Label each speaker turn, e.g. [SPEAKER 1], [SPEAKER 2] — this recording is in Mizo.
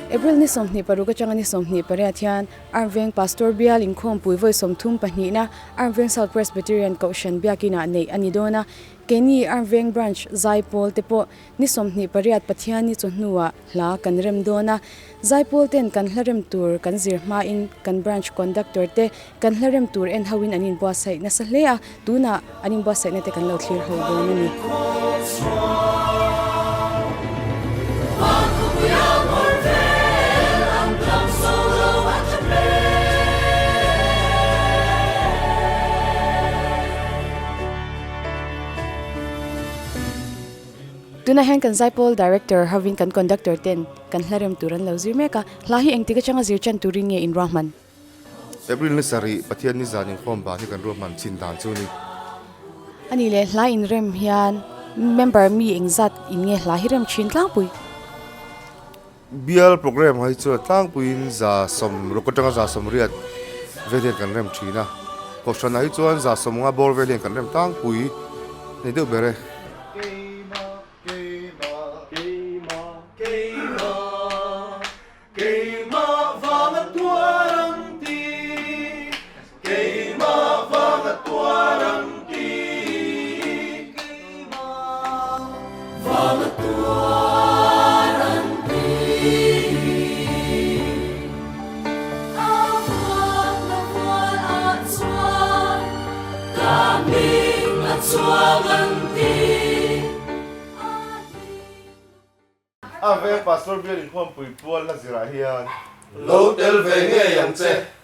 [SPEAKER 1] April ni 26 atanga ni 28 hian Armveng Pastor Bial inkhawmpui vawi 32 na Armveng South Presbyterian Kohhran Biakinah neih a ni dawn a. Keini Armveng Branch Zaipawl te pawh Ni 28 Pathianni chawhnuah hla kan rem dawn a, Zaipawl ten kan hla rem tur kan zir hmain kan Branch Conductor te kan hla rem tur en hoin an inbuatsaih nasa hle a, tunah an inbuatsaihna te kan lo thlir ho dawn a ni. Tunah hian kan Zaipawl Director hovin kan Conductor ten kan hla rem tur an lo zir mek a, hla hi engtik atanga zir chan turin nge in ruahman?
[SPEAKER 2] April ni sarih Pathian ni zan inkhawm ban hi kan ruahman chin dan chu a ni.
[SPEAKER 1] A nih leh hla in rem hian member mi engzat in nge hla hi rem thin tlangpui?
[SPEAKER 2] Bial programme hi chuan tlangpuiin 60 atanga 80 vel hian kan rem thin a, Kohhranah hi chuan 50 bawr vel hian kan rem tlangpui a ni deuh ber e. A veng Pastor Bial inkhawmpui pual la zirah hian.
[SPEAKER 3] Lo tel ve ngei ang che.